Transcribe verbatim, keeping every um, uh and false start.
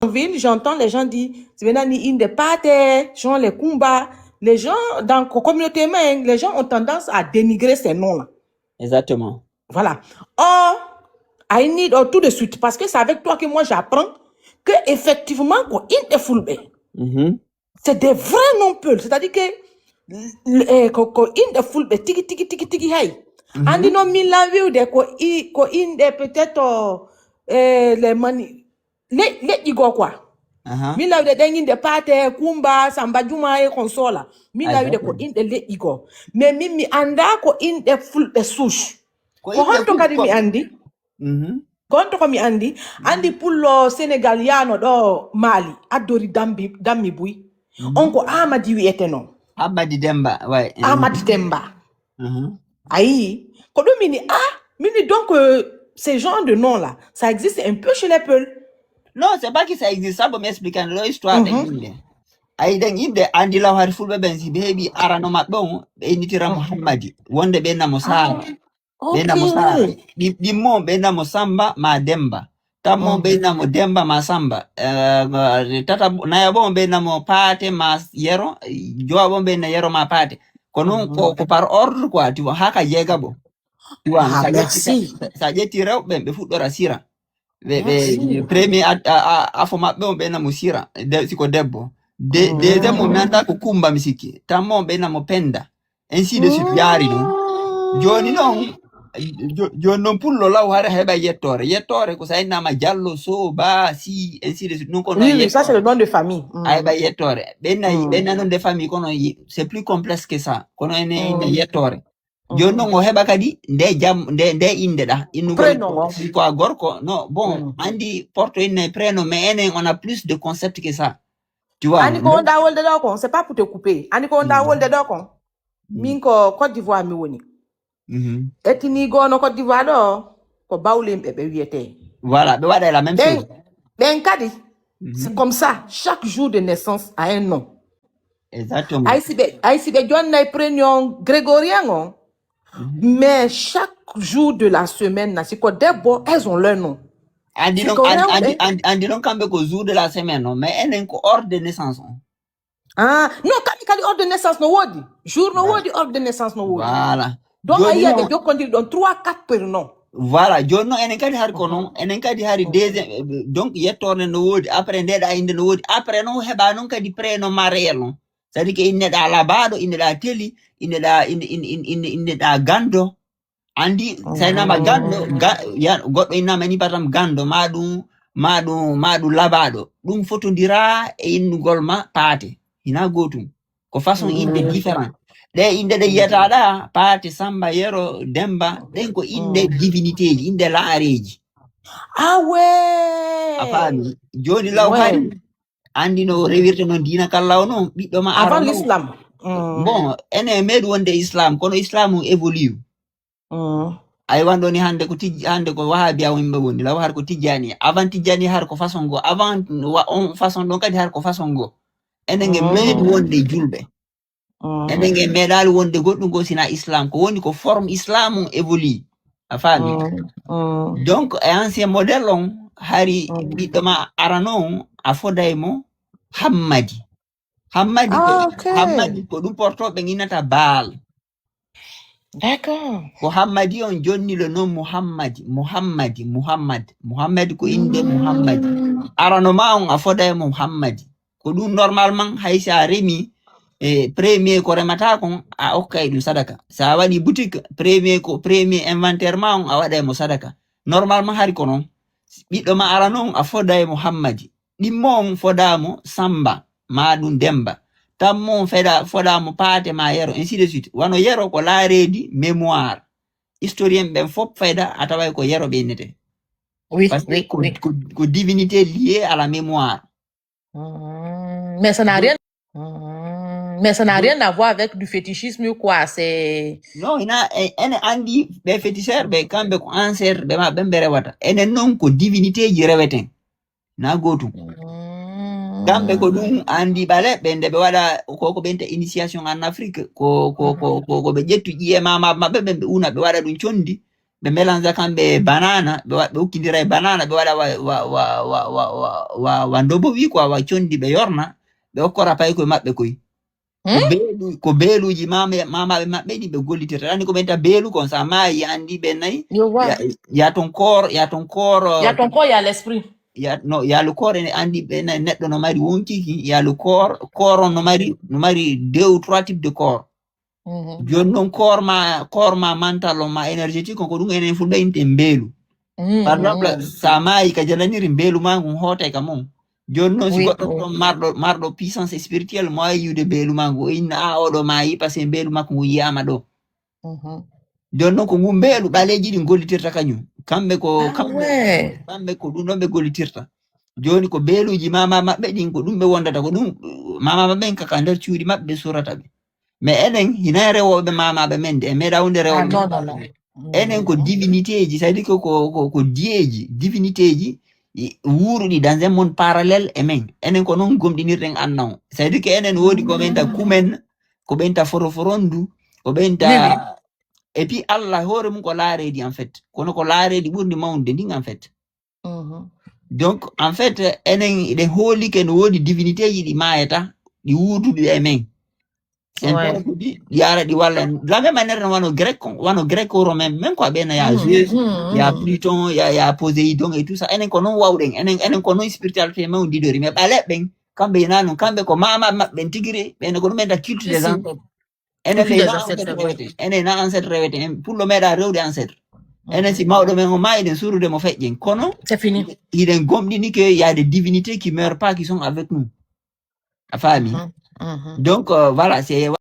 en ville, j'entends les gens dire, c'est maintenant ni inde pate, Jean les Kumba. Les gens, dans la communauté, hein, les gens ont tendance à dénigrer ces noms-là. Exactement. Voilà. Or, I need, oh, tout de suite, parce que c'est avec toi que moi j'apprends que effectivement, ko inde fulbe, Mhm. c'est des vrais noms Peul. C'est-à-dire que eh, ko, ko inde fulbe tigi tigi tigi tigi hay. Andi non min la wiwde ko i ko inde peut-être eh, les mani le leƴƴi goo quoi. Aha. Min la wiwde ɗen inde pate, kumba, samba juma e kon sola. Min la wiwde ko Exactement. Inde leƴƴi goo. Mais min mi anda ko inde fulbe souche. Ko Ko honto inde kadi mi ko- andi? Mhm. Ko honto ko mi andi? Andi pullo Sénégal yano ɗo Mali addori dambi dammi buy. On ko Amadi wiyete non. Amadi Demba, ouais. Amadi Demba. Mhm. Ayi, ko ɗum mini ah, mini donc euh, ces genres de noms là, ça existe un peu chez les Peuls. Non, c'est pas que ça existe. Sabo mi explique an ɗo histoire ɗen inde. Ayi ɗen inde andi law hari fulɓe ɓen si ɓe heɓi arano maɓɓe on ɓe innitira mo Hammadi. Wonde ɓe namo Sara. Ɓe namo Sara. Ɗi- Ɗimmo on ɓe namo Samba ma Demba. Tammo on ɓe namo Demba ma Samba. Eh, tata nayaɓo on ɓe namo Paate ma Yero. Jowaɓo on ɓe na Yero ma Paate. Ko non ko, ko par ordre quoi, tu vois, haka jeegaɓo. Tu vois, Ah, sa ƴetti- merci. sa- sa ƴetti rewɓe ɓe fuɗɗora Sira. Ɓe ɓe Merci. premier a- a- a- afo maɓɓe on ɓe namo Sira. De, siko debbo. De, deuxième on mi anda ko Kumba mi sikki. Tammo on ɓe namo Penda. Ainsi de suite yaari ɗum. Joni noon jo- joni noon pullo law hara heɓa yettoore. Yettoore ko sa innama Jallo, Soba, Si, ainsi de suite. Noon ko Oui, oui, ça c'est le nom de famille. Mm. A heɓa yettoore. Ɓenna ɓenna noon de famille kono yi- c'est plus complexe que ça. Kono ene ene yettoore. Joni noon o heɓa kadi nde jam nde nde inde ɗa. Innugol Prénom o. Si ko a gorko. No bon andi porto inna e prénom mais enen on a plus de concept que ça. Tu vois. Ani ko wonda wolde ɗo kon, c'est pas pour te couper. Ani ko wonda wolde ɗo kon. Min ko Côte d'Ivoire mi woni. Mhm. Etini gono Côte d'Ivoire ɗo ko bawlimɓe ɓe wiyete. Voilà, ɓe waɗa la même Ɓen chose. Ɓen kadi c'est comme ça, chaque jour de naissance a un nom. Exactement. Ay si ɓe ay si ɓe jonnay prénom grégorien on, mais chaque jour de la semaine na si ko debbo elles ont leur nom. Andi Si non ko andi- rewɓe. andi- andi- andi non kamɓe ko jour de la semaine non mais enen ko ordre de naissance on. Ah non, kamɓe kadi ordre de naissance no woodi. Jour no woodi, ordre de naissance no woodi. Voilà. Donc a Joni yiya non- ɓe jokkondiri ɗon trois quatre prénom. Voilà, joni noon enen kadi hari ko noon enen kadi hari deuxième, donc yettorde no woodi, après ndeɗa inde no woodi, après noon heɓa noon kadi prénom ma réel on. C'est à dire que inneɗa labaɗo, inneɗa teli, inneɗa inneɗa gando. Andi sa innama gando ga- ya- goɗɗo innama ni batam gando ma ɗum ma ɗum ma ɗum labaɗo, ɗum fotodira e innugol ma paate. Hina gotum. Ko façon inde différent. Ɗe inde ɗe yiyataɗa paate, Samba, Yero, Demba, ɗen ko inde divinité ji, inde laareji. Ah ouais. A faami? Joni law Ouais. Hari andi no rewirta noon diina kallaw noon ɓiɗɗo ma Avant arano. L'islam. Mm. Bon, ene meeɗi wonde islam kono islam on évolue. Mm. Ay wando ni hande ko tijji hande ko wahabiya yimɓe woni law har ko tijjani avant tijjani har ko façon go avant wa on façon ɗon kadi har ko façon go. Enen nge meeɗi wonde julɓe. Mm. Enen nge meeɗali wonde goɗɗum go sina islam ko woni ko forme islam on évolue. A faami? Mm. Mm. Donc e ancien modèle on hari ɓiɗɗo ma arano on a foday mo Hammadi. Hammadi ko Ah, ok. Hammadi ko ɗum portoɓe innata Baal. D'accord. Ko Hammadi on jonni le nom Muhammadi, Muhammadi, Muhammad. Muhammadi ko inde Muhammadi. Arano ma on a foday mo Hammadi. Ko ɗum normalement hay si a remi e premier ko remata kon a okkay ɗum sadaka. Sa waɗi boutique premier ko premier inventaire ma on a waɗay mo sadaka. Normalement hari ko noon. Ɓiɗɗo ma arano on a foday mo Hammadi. Ɗimmo on fodamo Samba ma ɗum Demba. Tammo on feda fodamo Paate ma Yero ainsi de suite. Wano Yero ko laareedi mémoire. Historien ɓen fop fayda a taway ko Yero ɓe innete. Oui, Parce que oui, ko, oui. ko, ko divinité liée à la mémoire. Mm. Mais ça n'a rien. Mm. Mais ça n'a rien à voir avec du fétichisme ou quoi. C'est. Non, ina e- ene andi ɓe féticheur ɓe kamɓe ko ancêtre ɓe ma ɓen ɓe rewata. Enen noon ko divinité ji reweten. Na gotum. Mm. Kamɓe ko ɗum andi ɓale ɓe nde ɓe waɗa koko ɓe nte initiation en Afrique ko ko ko ko ko ɓe ƴettu ƴiye mama maɓɓe ɓe ɓe una ɓe waɗa ɗum condi ɓe mélange kamɓe banana, ɓe wa-, ɓe ukkindira e banana, ɓe waɗa wa, wa, wa, wa, wa, wa, wa, wa ndobo wi quoi, wa condi ɓe yorna, ɓe okkora pay koye maɓɓe koy. Ko Hmm? beelu, ko beeluuji mama-, mamaɓe maɓɓe ɗi ɓe gollitirta. Ani ko ɓenta beelu kon, sa maayi, andi ɓe nayi, Yo wa. ya, ya ton koor, ya ton koor, Il y a ton corps, il y a l'esprit. Ya, no, ya le corps ene andi ɓe nayi, neɗɗo no mari wonkiki, ya le corps, corps on no mari, no mari deux ou trois types de corps. Mhm. Joni noon corps ma, corps ma mental on ma énergétique on, ko ɗum enen fulɓe inten beelu. Mhm. Par exemple, sa maayi ka jananiri, beelu ma ngun hootay ka mon. Joni noon si Oui, goɗɗo oui. Ɗon marɗo, marɗo puissance spirituelle mo wawi yiwde beelu ma ngu, o inna a oɗo maayi parce que beelu makko ngu yiyama ɗo. Mhm. Joni noon ko ngu beelu ɓaleeji ɗin gollitirta kañum. Kamɓe ko, Ah, kamɓe, ouais. Kamɓe ko ɗum ɗon ɓe gollitirta. Joni ko beeluuji mama maɓɓe ɗin, ko ɗum ɓe wondata, ko ɗum mama maɓɓe en kaka nder cuuɗi maɓɓe ɓe surata ɓe. Mais enen, hina e rewooɓe mamaɓe men de, en meeɗa wonde rewooɓe Ah, non, non, non. Enen ko divinitéji, c'est-à-dire que ko, ko, ko diyeeji, divinitéji, i, wuuruɗi dans un monde parallèle e men. Enen ko noon gomɗinirɗen Anna on. C'est-à-dire que enen woodi ko men ta kumen, ko ɓen ta foroforondu, ko ɓen ta, et puis Allah hoore mum ko laareedi en fait. Kono ko laareedi ɓurndi mawnude ndin en fait. Mhm. Donc, en fait, enen eɗen hoolike no woodi divinitéji ɗi maayata, ɗi wuuduɗi e men. Sen Ouais. Tawa ko ɗi, ɗi ara ɗi walla en. De la même manière, no wano grec, wano gréco-romain, même quoi, ɓen ya Mhm, Zeus, mhm, ya mhm. Pluton, ya, ya Poséidon et tout ça. Enen ko noon wawɗen, enen, enen ko noon spiritualité men on didori. Mais ɓaleeɓe ɓen, kamɓe ina noon, kamɓe ko mama maɓɓe en tigiri, ɓen ko ɗum ɓen ta culte des ancêtres. Enen ɓe ina ancêtre rewete. Enen ina ancêtre rewete. En pullo meeɗa rewde ancêtre. Enen si mawɗo men o maayi, eɗen surude mo feƴƴen. Kono c'est fini. Hiɗen gomɗini que y a des divinités qui meurent pas, qui sont avec nous. A faami? Mhm, mhm. Donc, euh, voilà, c'est